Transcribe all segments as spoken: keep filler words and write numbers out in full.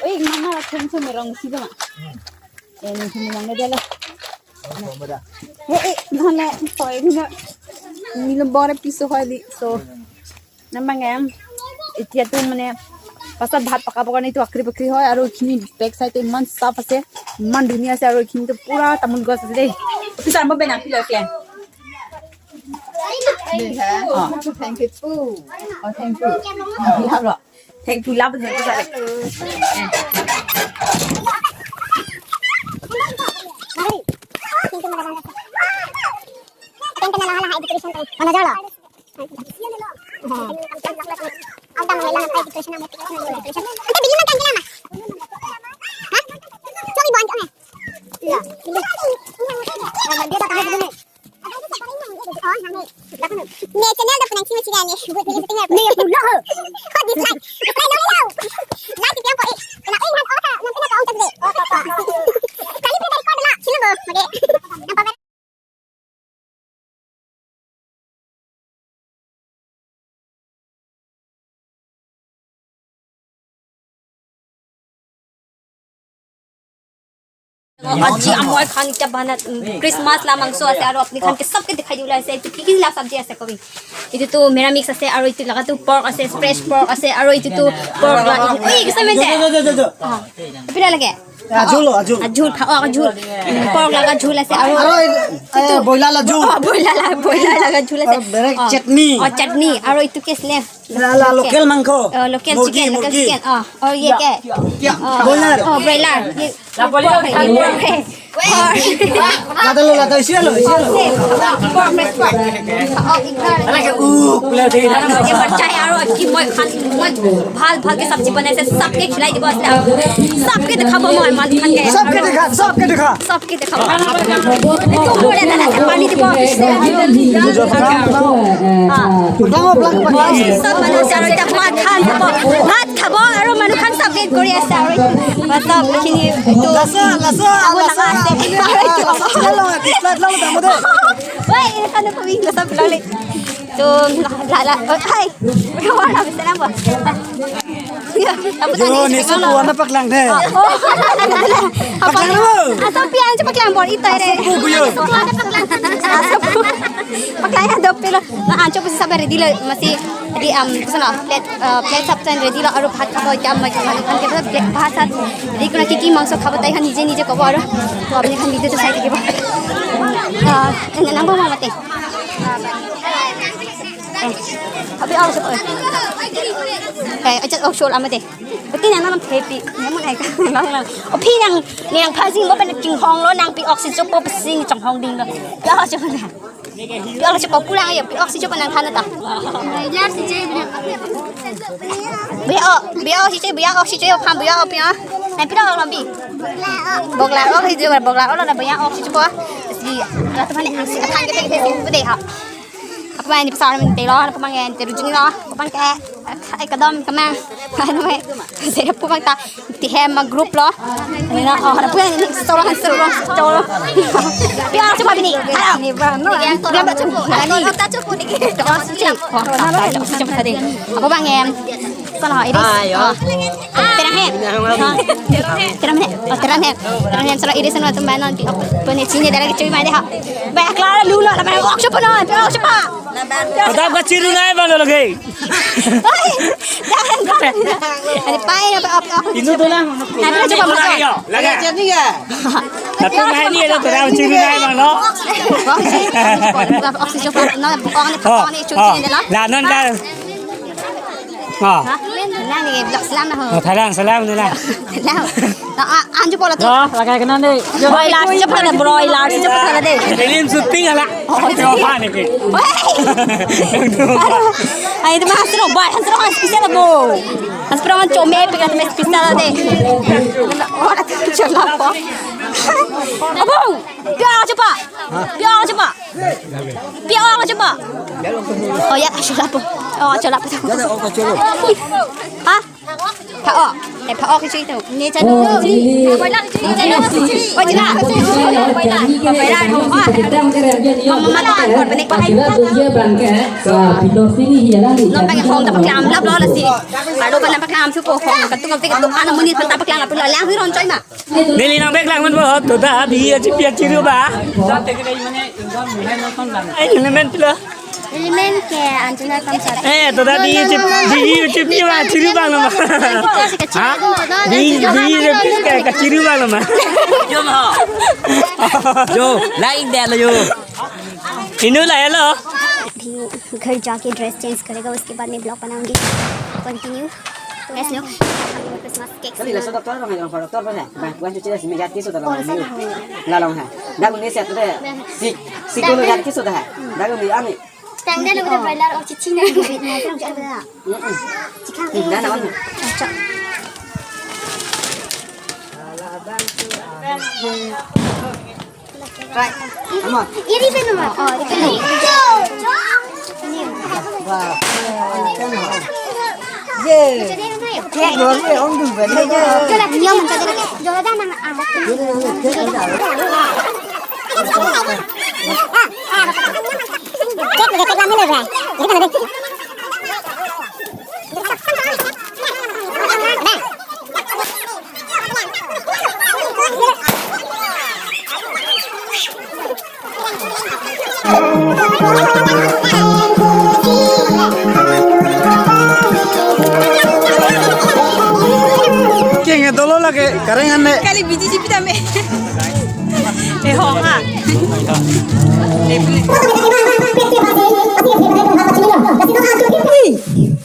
Eh, mama la thum thum merong si ba ma. Eh, ni thum merong de la. Eh, eh, nane, toy dina. Nilum bore piso hoy di. So, nang bang em. Etiya tu mane, pasal bhat pakabo karne tu akri bakri hoy, aru khini back side tu iman saf ase, iman dhuniya ase, aru khini tu pura tamul gos ase dei. Pisar mo bena pilo kle. Dei ha. Oh. Thank you. Oh, thank you. Oh, love lo. Thank you, love, thank you, sir. Mana jalo? Ang dami lang ang decoration ng decoration ng decoration. Ang tabi naman kanina ma. Ha? Sorry, buwan ka na. Iya. Ang dami sa tayo dun eh. Ne channel da punang chini chini ani. Buat ni tinggal. Ne pula. Kau dislike. Dislike dong ya. Like dia kau eh. Kena eh han oh ta nanti na kau tak deh. Kali kita record lah. Sini bo. Oke. Nampak. Aji amoi khan kya banat, mm, Christmas la mangso ase aro apni khan ke sabke dikhai diu la ase, itu ki ki la sabji ase kobi. Itu tu mera mix ase aro itu laga tu pork ase, fresh pork ase aro itu tu pork la itu. Oi, kisa mente? Jo, jo, jo, jo, jo. Ah. Pila lage? Ah, jhul, ah, jhul. Ah, jhul, pha-, oh, jhul. Mm, pork laga jhul ase, aro aro, eh, itu eh, boiler la jhul. Oh, boiler la, boiler laga jhul ase. Aro berek oh. Chutney. Oh, chutney. Aro itu ke snack. La, la, local mangkho. Oh, local murgi, chicken, local murgi. Chicken. Oh, oh, ye ya, ke? Ya, ya. Oh, boiler. Oh, boiler. Ye, la boiler. Pork, pork. Lata lo, lata, isi lo, isi lo. Pork, fresh pork. Oh, ignore. Ala ke, uh, pula de. Ye percaya aro ki moi khan, moi bhal bhal ke sabji banai ase, sabke khilai dibo ase. Sabke dikhabo moi man khan ke. Sabke dikha, sabke dikha. Sabke dikhabo. Itu pura dada pani dibo. Ah. Sab manu ase aro ta bhat khan dibo. Bhat khabo aro manu khan sabke kori ase aro. Matlab khini tu. Lasa, lasa, abo lasa. Lasa, lasa, lasa, lasa, lasa, lasa. Woi, ini kan aku ingin lasa pulang le. Tu la la la. Oh, hai. Wala bisa nang ba. Ya, apa tadi? Yo, ni sa puan na paklang de. Oh. Paklang lo. Asa pian sa paklang bor ito re. Asa pu, yo. Asa pu. Paklang ya dopelo. Na ancho pusi sabar ready lo. Masi di am sana plate, eh, plate sab tan ready lo. Aru bhat khabo jam ma jam kan ke plate bhat sab. Ready kuna ki ki mangso khabo tai han nije nije khabo aru. To apni khan video to sai ke ba. Ah, nang ba mate. Eh, abi aw siya po. Eh, aja aw siya lang mate. Pati na naman happy. Naman ay ka. Naman. O pi nang, nang phasing mo pa nagkinghong lo, nang pi oxygen po phasing chonghong ding lo. Pi aw siya po na. Pi aw siya po pulang ayo, pi oxygen po nang thana ta. Biya o, biya oxygen, biya oxygen, o pam biya o pi a. Nang pi aw lambi. Bokla o, hi jo bokla o, na biya oxygen po. Jadi, la tu mana si athan kita kita sih, betul ha. Apa main di pasar main telo, apa main teru juni lo, apa ke, ai kadam kamang, anu mai, saya apa main ta, ti hem ma group lo, ini na, oh, apa ini seorang seorang seorang, biar cuma bini, halo, ini berapa no, ini berapa cuma, ini, terus sih, oh, tak, tak, cuma tadi, apa main, sana, ini, ayo. Oh. Terang hem. Terang hem. Oh, terang hem. Terang hem. Solo iri sana tu mana nanti. Pone sini darah kecil mana ha. Baik lah lu lah, mana workshop na, workshop. Padap ka chiru nai bang lagi. Oi. Jangan. Ada pai apa apa. Itu tu lah. Nanti coba makan. Lagi. Jadi ya. Tapi main ni ada terang chiru nai bang lo. Oxygen. Oxygen. Na, bukan ni, bukan ni, cuci ni dah lah. Lah non dah. Ah. Ha? Nang ni blog selam na ho. Oh, thalang, selam ni na. Selam. Na, ah, anju pola tu. Dah, lagi kena ni. Broiler, cepat dah, broiler, cepat dah deh. Film syuting ala. Oh, apa ni ke? Weh. Aduh. Ay, itu mah hasil obat, hasil orang spesial lah, bo. Hasil orang cumi, pegang cumi spesial lah deh. Oh, ada tu, celah, po. Abang, pia coba. Pia coba. Pia coba. Oh ya, sudah po. Oh, coba. Hah? Pha-o. Eh, pha-o ke situ. Ni chanu. Oh, ini. Pha-o la. Pha-o la. Pha-o la. Mama mata angkor benek. Akhirnya dia bangke. Sa Pino sini ya lah. Lo pakai hong tak pakai amlap lo lasi. Kalau kan pakai am supo hong. Ketuk ketuk ketuk anak menit tak pakai amlap lo. Lang hiron coy ma. Neli nangpeklang manpo, to ta bi achipi achiru ba. Ai, neli men pilo. Neli men ke Anjuna Kamsat. Eh, to ta bi achipi, bi achipi ma, chiru bang nama. Ha? Bi, bi achipi ke, kachiru bang nama. Jo, like deh lo jo. Inu la lo. अभी घर जाके dress change करेगा, उसके बाद मैं ब्लॉग बनाऊंगी। कंटिन्यू। तो yes, look। Christmas cake। Kali la so doctor bang, doctor bang hai. Bang, bukan cuci dah, sini jati sudah. Oh, lah, saya tahu. Lalang hai. Dah, ini set deh. Si, si kolo jati sudah hai. Dah, ini ami. Tangga lu udah benar, oh, cici nih. Dah, nama? Cocok. Right. Come on. Iri pen nama? Oh, iri pen. Ye. Ye, dua ye, om du pen. Jola, nyom, jola, jola, jola, jola. Keng dolo lake, kareng ane. Kali biji jipi tame. Eh, ho, ha. Eh, beli.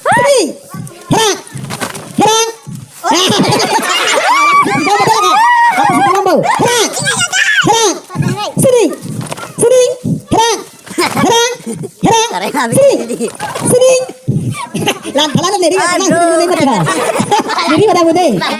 Hey! Herang! Herang! Herang! Herang! Sini! Sini! Herang! Herang! Herang! Sini! Sini! Lan, lan, lan, neri, lan, lan, sini, neri, neri, neri, neri.